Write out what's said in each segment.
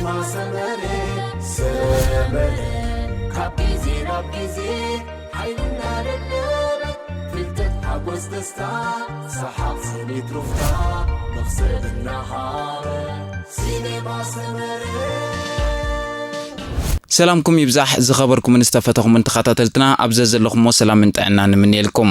ሰመረ ሰመረ ካብ ግዜ ናብ ግዜ ሓይልና ደደበ ፍልጠት ሓጎስ ደስታ ሰሓቕ ስኒት ሩፍታ መኽሰብ እናሃበ ሲኔማ ሰመረ። ሰላምኩም ይብዛሕ ዝኸበርኩምን ዝተፈተኹምን ተኸታተልትና ኣብ ዘዘለኹሞ ሰላምን ጥዕናን ንምንየልኩም።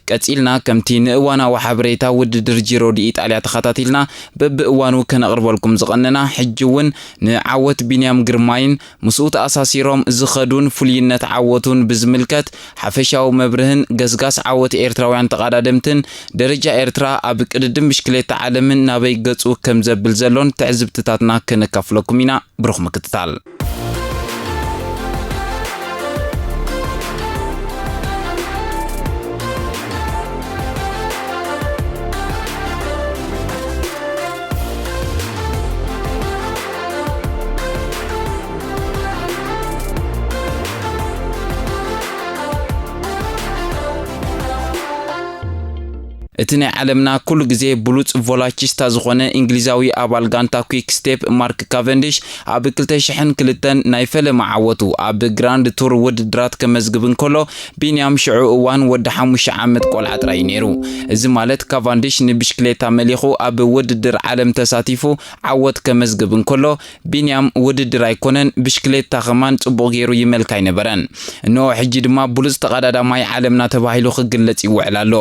ቀጺልና ከምቲ ንእዋናዊ ሓበሬታ ውድድር ጂሮ ዲ ኢጣልያ ተኸታቲልና በብእዋኑ ከነቕርበልኩም ዝቐነና፣ ሕጂ እውን ንዓወት ቢንያም ግርማይን ምስኡ ተኣሳሲሮም ዝኸዱን ፍሉይነት ዓወቱን ብዝምልከት ሓፈሻዊ መብርህን ገስጋስ ዓወት ኤርትራውያን ተቓዳደምትን ደረጃ ኤርትራ ኣብ ቅድድም ብሽክሌታ ዓለምን ናበይ ገጹ ከም ዘብል ዘሎን ትዕዝብትታትና ከነካፍለኩም ኢና። ብሩኽ ምክትታል። እቲ ናይ ዓለምና ኩሉ ግዜ ብሉጽ ቮላቺስታ ዝኾነ እንግሊዛዊ ኣባል ጋንታ ኲክ ስቴፕ ማርክ ካቨንዲሽ ኣብ ክልተ ሽሕን ክልተን ናይ ፈለማ ዓወቱ ኣብ ግራንድ ቱር ውድድራት ከመዝግብ እንከሎ፣ ቢንያም ሽዑ እዋን ወዲ ሓሙሽተ ዓመት ቆልዓ ጥራይ እዩ ነይሩ። እዚ ማለት ካቫንዲሽ ንብሽክሌታ መሊኹ ኣብ ውድድር ዓለም ተሳቲፉ ዓወት ከመዝግብ እንከሎ፣ ቢንያም ውድድር ኣይኮነን፣ ብሽክሌታ ኸማን ጽቡቕ ገይሩ ይመልክ ኣይነበረን። እንሆ ሕጂ ድማ ብሉጽ ተቐዳዳማይ ዓለምና ተባሂሉ ክግለጽ ይውዕል ኣሎ።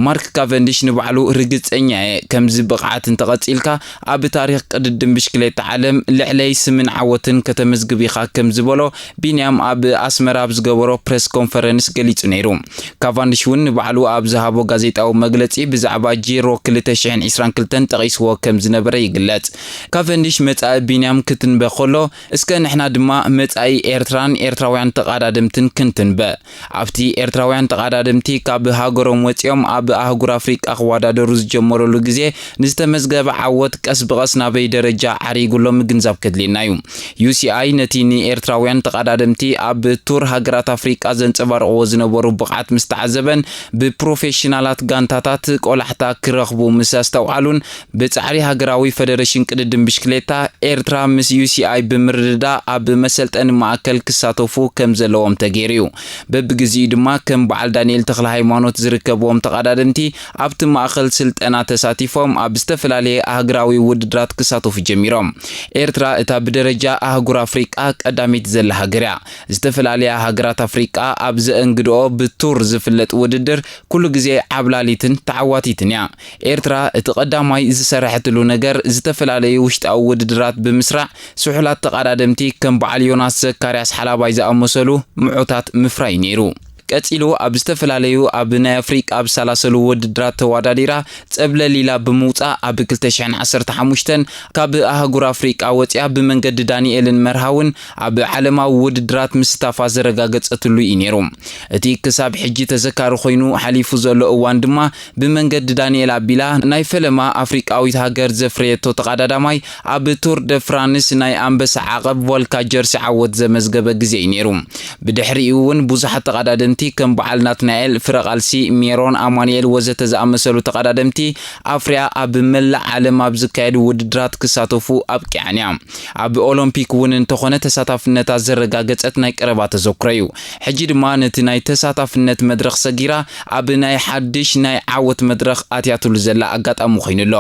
ማርክ ካቨንዲሽ ንባዕሉ ርግጸኛ እየ፣ ከምዚ ብቕዓት እንተቐጺልካ ኣብ ታሪኽ ቅድድም ብሽክሌታ ዓለም ልዕለይ ስምን ዓወትን ከተመዝግብ ኢኻ ከም ዝበሎ ቢንያም ኣብ ኣስመራ ኣብ ዝገበሮ ፕረስ ኮንፈረንስ ገሊጹ ነይሩ። ካቫንዲሽ እውን ንባዕሉ ኣብ ዝሃቦ ጋዜጣዊ መግለጺ ብዛዕባ ጂሮ ክልተ ሽሕን ዕስራን ክልተን ጠቒስዎ ከም ዝነበረ ይግለጽ። ካቨንዲሽ መጻኢ ቢንያም ክትንበ ከሎ፣ እስከ ንሕና ድማ መጻኢ ኤርትራን ኤርትራውያን ተቓዳደምትን ክንትንበ። ኣብቲ ኤርትራውያን ተቓዳደምቲ ካብ ሃገሮም ወጺኦም ኣብ ኣህጉር ኣፍሪቃ ክወዳደሩ ዝጀመረሉ ግዜ ንዝተመዝገበ ዓወት ቀስ ብቐስ ናበይ ደረጃ ዓሪጉ ኣሎ ምግንዛብ ከድልየና እዩ። ዩ ሲ ኣይ ነቲ ንኤርትራውያን ተቓዳደምቲ ኣብ ቱር ሃገራት ኣፍሪቃ ዘንጸባርቕዎ ዝነበሩ ብቕዓት ምስ ተዓዘበን ብፕሮፌሽናላት ጋንታታት ቆላሕታ ክረኽቡ ምስ ኣስተውዓሉን ብጻዕሪ ሃገራዊ ፈደረሽን ቅድድም ብሽክሌታ ኤርትራ ምስ ዩ ሲ ኣይ ብምርድዳእ ኣብ መሰልጠኒ ማእከል ክሳተፉ ከም ዘለዎም ተገይሩ እዩ። በብግዚኡ ድማ ከም በዓል ዳንኤል ተኽለሃይማኖት ዝርከብዎም ተቐዳደምቲ ኣብቲ ማእከል ስልጠና ተሳቲፎም ኣብ ዝተፈላለየ ኣህጉራዊ ውድድራት ክሳተፉ ጀሚሮም። ኤርትራ እታ ብደረጃ ኣህጉር ኣፍሪቃ ቀዳሚት ዘላ ሃገር እያ። ዝተፈላለያ ሃገራት ኣፍሪቃ ኣብ ዘእንግድኦ ብቱር ዝፍለጥ ውድድር ኩሉ ግዜ ዓብላሊትን ተዓዋቲትን እያ። ኤርትራ እቲ ቀዳማይ ዝሰረሐትሉ ነገር ዝተፈላለዩ ውሽጣዊ ውድድራት ብምስራዕ ስሑላት ተቐዳደምቲ ከም በዓል ዮናስ ዘካርያስ ሓላባይ ዝኣመሰሉ ምዑታት ምፍራይ ነይሩ። ቀጺሉ ኣብ ዝተፈላለዩ ኣብ ናይ ኣፍሪቃ ኣብ ዝሰላሰሉ ውድድራት ተወዳዲራ ጸብለል ኢላ ብምውጻእ ኣብ ክልተ ሽሕን ዓሰርተ ሓሙሽተን ካብ ኣህጉር ኣፍሪቃ ወጺኣ ብመንገዲ ዳንኤልን መርሃውን ኣብ ዓለማዊ ውድድራት ምስታፋ ዘረጋገጸትሉ እዩ ነይሩ። እቲ ክሳብ ሕጂ ተዘካሪ ኮይኑ ሓሊፉ ዘሎ እዋን ድማ ብመንገዲ ዳንኤል ኣቢላ ናይ ፈለማ ኣፍሪቃዊት ሃገር ዘፍረየቶ ተቐዳዳማይ ኣብ ቱር ደ ፍራንስ ናይ ኣንበሳ ዓቐብ ቮልካ ጀርሲ ዓወት ዘመዝገበ ግዜ እዩ ነይሩ። ብድሕሪኡ እውን ብዙሓት ተቐዳደምቲ ከም በዓል ናትናኤል፣ ፍረቓልሲ፣ ሜሮን፣ ኣማኑኤል ወዘተ ዝኣመሰሉ ተቐዳደምቲ ኣፍርያ ኣብ መላእ ዓለም ኣብ ዝካየዱ ውድድራት ክሳተፉ ኣብቂዓን እያ። ኣብ ኦሎምፒክ እውን እንተኾነ ተሳታፍነታ ዘረጋገጸት ናይ ቀረባ ተዘክሮ እዩ። ሕጂ ድማ ነቲ ናይ ተሳታፍነት መድረኽ ሰጊራ ኣብ ናይ ሓድሽ ናይ ዓወት መድረኽ ኣትያትሉ ዘላ ኣጋጣሚ ኮይኑ ኣሎ።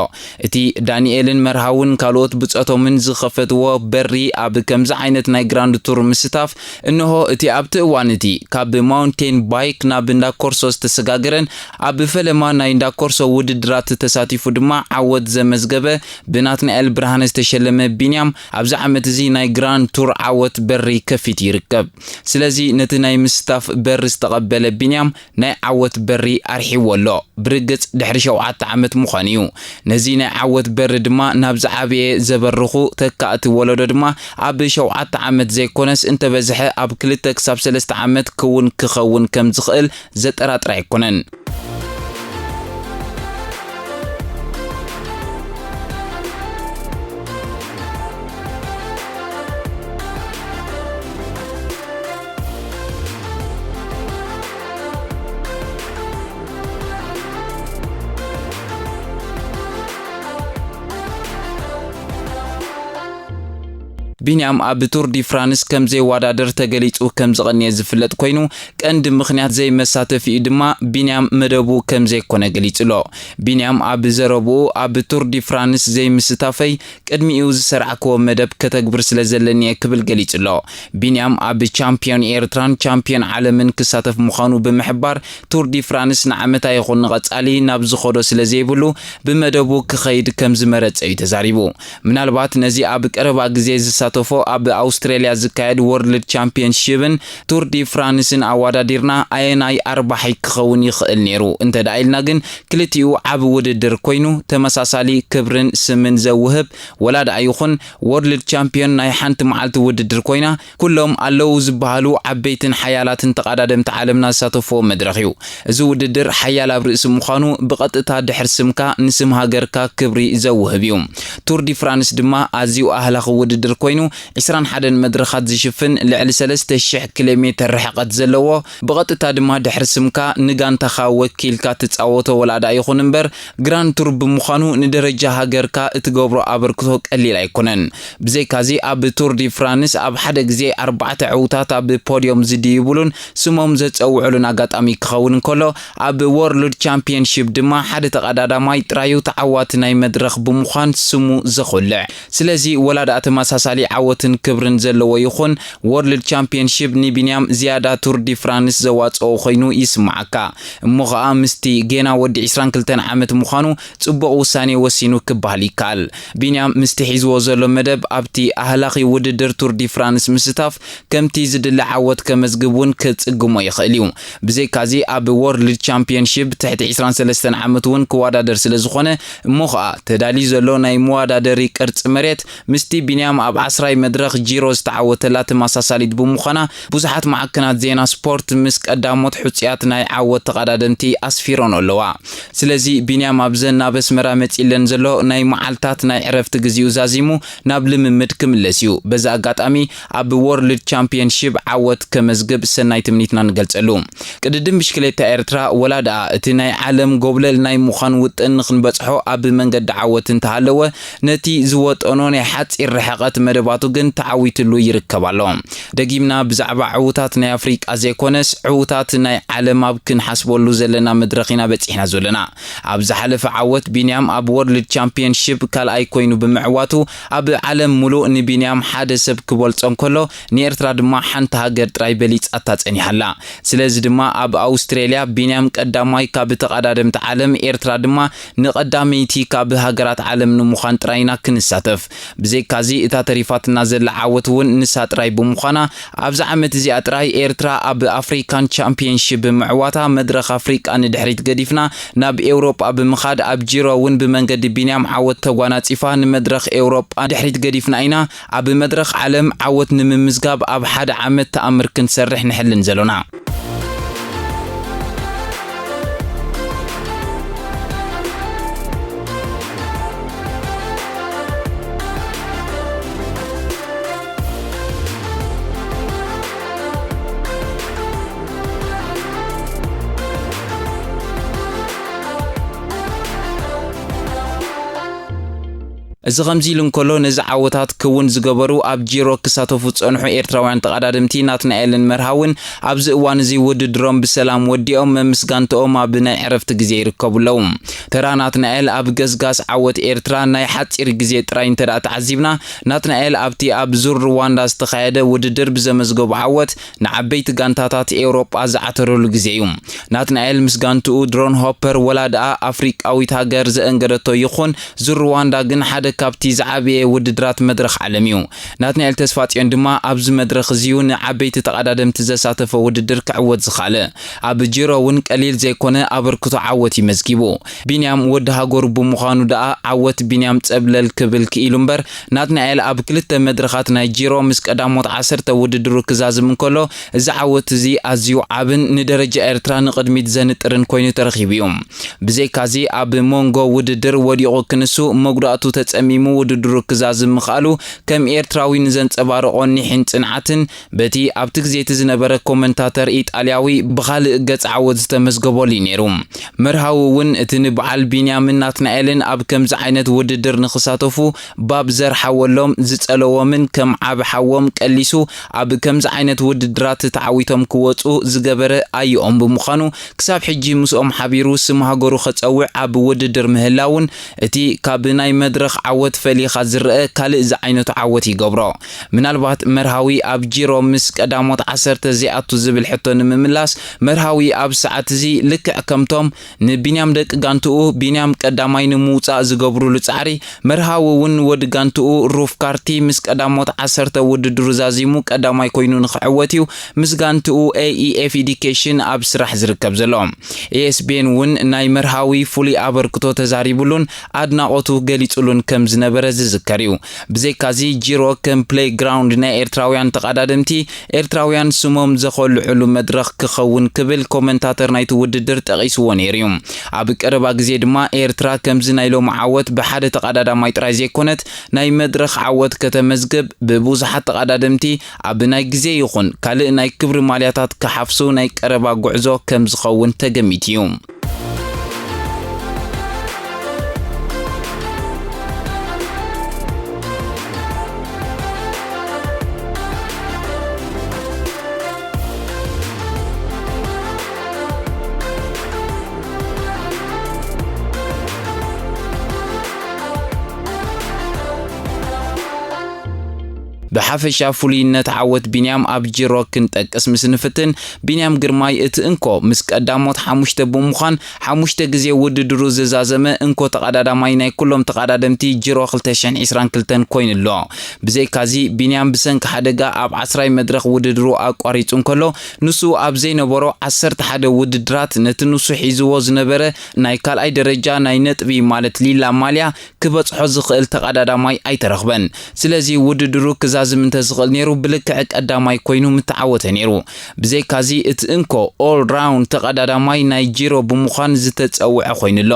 እቲ ዳንኤልን መርሃውን ካልኦት ብጾቶምን ዝኸፈትዎ በሪ ኣብ ከምዚ ዓይነት ናይ ግራንድ ቱር ምስታፍ፣ እንሆ እቲ ኣብቲ እዋን እቲ ካብ ማውንቴን ባይክ ናብ እንዳ ኮርሶ ዝተሰጋገረን ኣብ ፈለማ ናይ እንዳ ኮርሶ ውድድራት ተሳቲፉ ድማ ዓወት ዘመዝገበ ብናትናኤል ብርሃነ ዝተሸለመ ቢንያም ኣብዚ ዓመት እዚ ናይ ግራንድ ቱር ዓወት በሪ ከፊቱ ይርከብ። ስለዚ ነቲ ናይ ምስታፍ በሪ ዝተቐበለ ቢንያም ናይ ዓወት በሪ ኣርሒዎ ኣሎ። ብርግጽ ድሕሪ ሸውዓተ ዓመት ምዃኑ እዩ። ነዚ ናይ ዓወት በሪ ድማ ናብ ዝዓበየ ዘበርኹ ተካእቲ ወለዶ ድማ ኣብ ሸውዓተ ዓመት ዘይኮነስ እንተበዝሐ ኣብ ክልተ ክሳብ ሰለስተ ዓመት ክውን ክኸውን ከም ዝኽእል ዘጠራጥር ኣይኮነን። ቢንያም ኣብ ቱር ዲ ፍራንስ ከም ዘይወዳደር ተገሊጹ ከም ዝቐንየ ዝፍለጥ ኮይኑ፣ ቀንዲ ምኽንያት ዘይመሳተፊኡ ድማ ቢንያም መደቡ ከም ዘይኮነ ገሊጹ ኣሎ። ቢንያም ኣብ ዘረብኡ፣ ኣብ ቱር ዲ ፍራንስ ዘይምስታፈይ ቅድሚኡ ዝሰርዓክዎ መደብ ከተግብር ስለ ዘለኒ እየ ክብል ገሊጹ ኣሎ። ቢንያም ኣብ ቻምፒዮን ኤርትራን ቻምፒዮን ዓለምን ክሳተፍ ምዃኑ ብምሕባር፣ ቱር ዲ ፍራንስ ንዓመታ ይኹን ንቐጻሊ ናብ ዝኸዶ ስለ ዘይብሉ፣ ብመደቡ ክኸይድ ከም ዝመረጸ እዩ ተዛሪቡ። ምናልባት ነዚ ኣብ ቀረባ ግዜ ዝሳተፎ ኣብ ኣውስትራልያ ዝካየድ ወርልድ ቻምፒየንሺፕን ቱር ዲ ፍራንስን ኣወዳዲርና ኣየናይ ኣርባሒ ክኸውን ይኽእል ነይሩ እንተ ደኣ ኢልና ግን፣ ክልቲኡ ዓቢ ውድድር ኮይኑ፣ ተመሳሳሊ ክብርን ስምን ዘውህብ፣ ወላ ደኣ ይኹን ወርልድ ቻምፒዮን ናይ ሓንቲ መዓልቲ ውድድር ኮይና፣ ኩሎም ኣለዉ ዝበሃሉ ዓበይትን ሓያላትን ተቐዳደምቲ ዓለምና ዝሳተፍዎ መድረኽ እዩ። እዚ ውድድር ሓያል ኣብ ርእሲ ምዃኑ፣ ብቐጥታ ድሕሪ ስምካ ንስም ሃገርካ ክብሪ ዘውህብ እዩ። ቱር ዲ ፍራንስ ድማ ኣዝዩ ኣህላኺ ውድድር ኮይኑ፣ ዕስራን ሓደን መድረኻት ዝሽፍን፣ ልዕሊ ሰለስተ ሽሕ ኪሎ ሜተር ርሕቀት ዘለዎ፣ ብቐጥታ ድማ ድሕሪ ስምካ ንጋንታኻ ወኪልካ ትጻወቶ ወላ ደኣ ይኹን እምበር፣ ግራንድ ቱር ብምዃኑ ንደረጃ ሃገርካ እትገብሮ ኣበርክቶ ቀሊል ኣይኮነን። ብዘይካዚ ኣብ ቱር ዲ ፍራንስ ኣብ ሓደ ግዜ ኣርባዕተ ዕዉታት ኣብ ፖድዮም ዝድይብሉን ስሞም ዘጸውዕሉን ኣጋጣሚ ክኸውን እንከሎ፣ ኣብ ወርልድ ቻምፒየንሺፕ ድማ ሓደ ተቐዳዳማይ ጥራዩ ተዓዋቲ ናይ መድረኽ ብምዃን ስሙ ዘኹልዕ። ስለዚ ወላ ደኣ ተመሳሳሊ ዓወትን ክብርን ዘለዎ ይኹን፣ ወርልድ ቻምፒየንሺፕ ንቢንያም ዝያዳ ቱር ዲ ፍራንስ ዘዋጽኦ ኮይኑ ይስምዓካ። እሞ ኸኣ ምስቲ ጌና ወዲ ዕስራን ክልተን ዓመት ምዃኑ ጽቡቕ ውሳኔ ወሲኑ ክበሃል ይከኣል። ቢንያም ምስቲ ሒዝዎ ዘሎ መደብ ኣብቲ ኣህላኺ ውድድር ቱር ዲ ፍራንስ ምስታፍ ከምቲ ዝድለ ዓወት ከመዝግብ እውን ክጽግሞ ይኽእል እዩ። ብዘይካዚ ኣብ ወርልድ ቻምፒየንሺፕ ትሕቲ ዕስራን ሰለስተን ዓመት እውን ክወዳደር ስለ ዝኾነ፣ እሞ ኸኣ ተዳልዩ ዘሎ ናይ መወዳደሪ ቅርጺ መሬት ምስቲ ቢንያም ኣብ ዓስራይ መድረኽ ጂሮ ዝተዓወተላ ተመሳሳሊት ብምዃና፣ ብዙሓት ማዕከናት ዜና ስፖርት ምስ ቀዳሞት ሕጹያት ናይ ዓወት ተቐዳደምቲ ኣስፊሮን ኣለዋ። ስለዚ ቢንያም ኣብዘን ናብ ኣስመራ መጺለን ዘሎ ናይ መዓልታት ናይ ዕረፍቲ ግዜኡ ዛዚሙ ናብ ልምምድ ክምለስ እዩ። በዚ ኣጋጣሚ ኣብ ወርልድ ቻምፒየንሺፕ ዓወት ከመዝግብ ሰናይ ትምኒትና ንገልጸሉ። ቅድድም ብሽክሌታ ኤርትራ ወላ ደኣ እቲ ናይ ዓለም ጎብለል ናይ ምዃን ውጥን ንኽንበጽሖ ኣብ መንገዲ ዓወት እንተሃለወ፣ ነቲ ዝወጠኖ ናይ ሓጺር ርሕቐት መደባቱ ግን ተዓዊትሉ ይርከብ ኣሎ። ደጊምና ብዛዕባ ዕዉታት ናይ ኣፍሪቃ ዘይኮነስ፣ ዕዉታት ናይ ዓለም ኣብ ክንሓስበሉ ዘለና መድረኽ ኢና በጺሕና ዘለና። ኣብ ዝሓለፈ ዓወት ቢንያም ኣብ ወርልድ ቻምፒየንሺፕ ካልኣይ ኮይኑ ብምዕዋቱ፣ ኣብ ዓለም ሙሉእ ንቢንያም ሓደ ሰብ ክበልጾ እንከሎ፣ ንኤርትራ ድማ ሓንቲ ሃገር ጥራይ በሊጻታ ጸኒሓ ኣላ። ስለዚ ድማ ኣብ ኣውስትሬልያ ቢንያም ቀዳማይ ካብ ተቐዳደምቲ ዓለም፣ ኤርትራ ድማ ንቐዳመይቲ ካብ ሃገራት ዓለም ንምዃን ጥራይ ኢና ክንሳተፍ። ብዘይካዚ እታ ተሪፋትና ዘላ ዓወት እውን ንሳ ጥራይ ብምዃና፣ ኣብዚ ዓመት እዚኣ ጥራይ ኤርትራ ኣብ ኣፍሪካን ቻምፒየንሺፕ ብምዕዋታ መድረኽ ኣፍሪቃ ንድሕሪት ገዲፍና ናብ ኤውሮጳ ብምኻድ ኣብ ጂሮ እውን ብመንገዲ ቢንያም ዓወት ተጓናጺፋ ንመድረኽ ኤውሮጳ ድሕሪት ገዲፍና ኢና። ኣብ መድረኽ ዓለም ዓወት ንምምዝጋብ ኣብ ሓደ ዓመት ተኣምር ክንሰርሕ ንሕልን ዘሎና። እዚ ከምዚ ኢሉ እንከሎ፣ ነዚ ዓወታት ክውን ዝገበሩ ኣብ ጂሮ ክሳተፉ ዝጸንሑ ኤርትራውያን ተቐዳደምቲ ናትናኤልን መርሃውን ኣብዚ እዋን እዚ ውድድሮም ብሰላም ወዲኦም መምስጋንትኦም ኣብ ናይ ዕረፍቲ ግዜ ይርከቡ ኣለዉ። ተራ ናትናኤል ኣብ ገስጋስ ዓወት ኤርትራ ናይ ሓጺር ግዜ ጥራይ እንተ ደኣ ተዓዚብና፣ ናትናኤል ኣብቲ ኣብ ዙር ሩዋንዳ ዝተኻየደ ውድድር ብዘመዝገቦ ዓወት ንዓበይቲ ጋንታታት ኤውሮጳ ዝዓተረሉ ግዜ እዩ። ናትናኤል ምስ ጋንትኡ ድሮን ሆፐር ወላ ደኣ ኣፍሪቃዊት ሃገር ዘእንገደቶ ይኹን፣ ዙር ሩዋንዳ ግን ሓደ ካብቲ ዝዓበየ ውድድራት መድረኽ ዓለም እዩ። ናትናኤል ተስፋጽዮን ድማ ኣብዚ መድረኽ እዚዩ ንዓበይቲ ተቐዳደምቲ ዘሳተፈ ውድድር ክዕወት ዝኻለ። ኣብ ጂሮ እውን ቀሊል ዘይኮነ ኣበርክቶ ዓወት እዩ መዝጊቡ። ቢንያም ወዲ ሃገሩ ብምዃኑ ደኣ ዓወት ቢንያም ጸብለል ክብል ክኢሉ እምበር፣ ናትናኤል ኣብ ክልተ መድረኻት ናይ ጂሮ ምስ ቀዳሞት ዓሰርተ ውድድሩ ክዛዝም እንከሎ፣ እዚ ዓወት እዚ ኣዝዩ ዓብን ንደረጃ ኤርትራ ንቕድሚት ዘንጥርን ኮይኑ ተረኺቡ እዩ። ብዘይካዚ ኣብ መንጎ ውድድር ወዲቑ ክንሱ መጉዳእቱ ተጸ ተዓሚሙ ውድድሩ ክዛዝም ምኽኣሉ ከም ኤርትራዊ ንዘንጸባርቖ ኒሕን ጽንዓትን በቲ ኣብቲ ግዜ እቲ ዝነበረ ኮመንታተር ኢጣልያዊ ብኻልእ ገጽ ዓወት ዝተመዝገበሉ እዩ ነይሩ። መርሃዊ እውን እቲ ንበዓል ቢንያምን ናትናኤልን ኣብ ከምዚ ዓይነት ውድድር ንኽሳተፉ ባብ ዘርሓወሎም ዝጸለዎምን ከም ዓቢ ሓዎም ቀሊሱ ኣብ ከምዚ ዓይነት ውድድራት ተዓዊቶም ክወጹ ዝገበረ ኣየኦም ብምዃኑ ክሳብ ሕጂ ምስኦም ሓቢሩ ስም ሃገሩ ከጸውዕ ኣብ ውድድር ምህላውን እቲ ካብ ናይ መድረኽ ዓወት ፈሊኻ ዝረአ ካልእ ዝዓይነቱ ዓወት ይገብሮ። ምናልባት መርሃዊ ኣብ ጂሮ ምስ ቀዳሞት ዓሰርተ ዘይኣቱ ዝብል ሕቶ ንምምላስ መርሃዊ ኣብ ሰዓት እዚ ልክዕ ከምቶም ንቢንያም ደቂ ጋንትኡ ቢንያም ቀዳማይ ንምውጻእ ዝገብሩሉ ጻዕሪ መርሃዊ እውን ወዲ ጋንትኡ ሩፍ ካርቲ ምስ ቀዳሞት ዓሰርተ ውድድሩ ዛዚሙ ቀዳማይ ኮይኑ ንኽዕወት እዩ ምስ ጋንትኡ ኤ ኢ ኤፍ ኢዲኬሽን ኣብ ስራሕ ዝርከብ ዘሎ። ኤ ኤስ ቢ ኤን እውን ናይ መርሃዊ ፍሉይ ኣበርክቶ ተዛሪቡሉን ኣድናቖቱ ገሊጹሉን ከም ዝነበረ ዝዝከር እዩ። ብዘይካዚ ጂሮ ከም ፕሌይ ግራውንድ ናይ ኤርትራውያን ተቐዳደምቲ ኤርትራውያን ስሞም ዘኾልዕሉ መድረኽ ክኸውን ክብል ኮመንታተር ናይቲ ውድድር ጠቒስዎ ነይሩ እዩ። ኣብ ቀረባ ግዜ ድማ ኤርትራ ከምዚ ናይ ሎሚ ዓወት ብሓደ ተቐዳዳማይ ጥራይ ዘይኮነት ናይ መድረኽ ዓወት ከተመዝግብ ብብዙሓት ተቐዳደምቲ ኣብ ናይ ግዜ ይኹን ካልእ ናይ ክብሪ ማልያታት ክሓፍሱ ናይ ቀረባ ጉዕዞ ከም ዝኸውን ተገሚቱ እዩ። ብሓፈሻ ፍሉይነት ዓወት ቢንያም ኣብ ጂሮ ክንጠቅስ ምስ ንፍትን፣ ቢንያም ግርማይ እቲ እንኮ ምስ ቀዳሞት ሓሙሽተ ብምዃን ሓሙሽተ ግዜ ውድድሩ ዝዛዘመ እንኮ ተቐዳዳማይ ናይ ኩሎም ተቐዳደምቲ ጂሮ ክልተ ሽሕን ዕስራን ክልተን ኮይኑ ኣሎ። ብዘይካዚ ቢንያም ብሰንኪ ሓደጋ ኣብ ዓስራይ መድረኽ ውድድሩ ኣቋሪጹ እንከሎ፣ ንሱ ኣብ ዘይነበሮ ዓሰርተ ሓደ ውድድራት ነቲ ንሱ ሒዝዎ ዝነበረ ናይ ካልኣይ ደረጃ ናይ ነጥቢ ማለት ሊላ ማልያ ክበጽሖ ዝኽእል ተቐዳዳማይ ኣይተረኽበን። ስለዚ ውድድሩ ክዛዝም እንተዝኽእል ነይሩ ብልክዕ ቀዳማይ ኮይኑ ምተዓወተ ነይሩ። ብዘይካዚ እቲ እንኮ ኦል ራውንድ ተቐዳዳማይ ናይ ጂሮ ብምዃን ዝተጸውዐ ኮይኑ ኣሎ።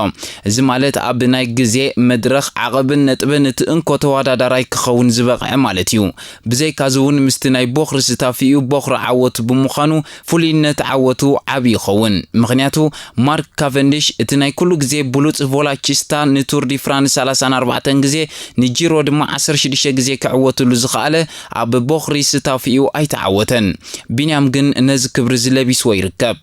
እዚ ማለት ኣብ ናይ ግዜ፣ መድረኽ፣ ዓቐብን ነጥብን እቲ እንኮ ተወዳዳራይ ክኸውን ዝበቕዐ ማለት እዩ። ብዘይካዚ እውን ምስቲ ናይ ቦኽሪ ስታፊኡ ቦኽሪ ዓወቱ ብምዃኑ ፍሉይነት ዓወቱ ዓቢ ይኸውን። ምኽንያቱ ማርክ ካቨንዲሽ እቲ ናይ ኩሉ ግዜ ብሉጽ ቮላቺስታ ንቱር ዲ ፍራንስ ሰላሳን ኣርባዕተን ግዜ ንጂሮ ድማ ዓሰርተ ሽዱሽተ ግዜ ክዕወትሉ ዝኸኣለ ኣብ ቦኽሪ ስታፊኡ ኣይተዓወተን። ቢንያም ግን ነዚ ክብሪ እዚ ለቢስዎ ይርከብ።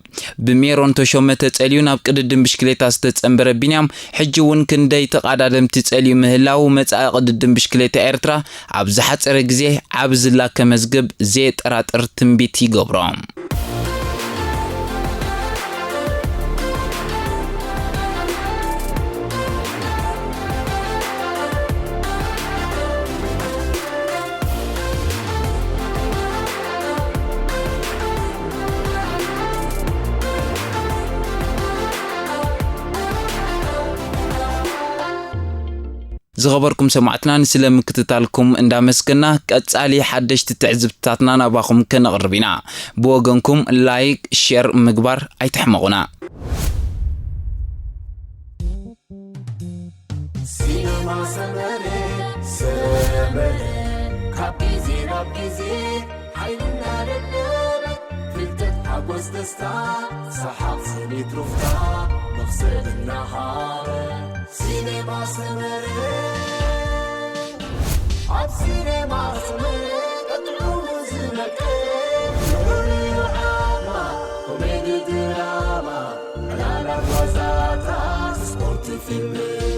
ብሜሮን ተሾመ ተጸልዩ ናብ ቅድድም ብሽክሌታ ዝተጸንበረ ቢንያም ሕጂ እውን ክንደይ ተቐዳደምቲ ጸልዩ ምህላው መጻኢ ቅድድም ብሽክሌታ ኤርትራ ኣብ ዝሓጸረ ግዜ ዓቢ ዝላ ከመዝግብ ዘየጠራጥር ትንቢት ይገብሮ። ዝኸበርኩም ሰማዕትና ንስለ ምክትታልኩም እንዳመስገና ቀጻሊ ሓደሽቲ ትዕዝብትታትና ናባኹም ከነቕርብ ኢና። ብወገንኩም ላይክ፣ ሼር ምግባር ኣይትሕመቑና። ሲነማ ሰመረ፣ ሰመረ፣ ካብ ግዜ ናብ ግዜ ሓይልና ደደበ፣ ፍልጠት ሓጎስ ደስታ፣ ሰሓቕ ስኒት ሩፍታ፣ መኽሰብ እናሃበ። ሲነማ ሰመረ፣ ኣብ ሲነማ ሰመረ፣ ቀጥዑ ዝነቀ፣ ንኹሉ ዓማ፣ ኮሜዲ ድራማ፣ ዕላላት ዋዛታት፣ ስፖርት ፊልም፣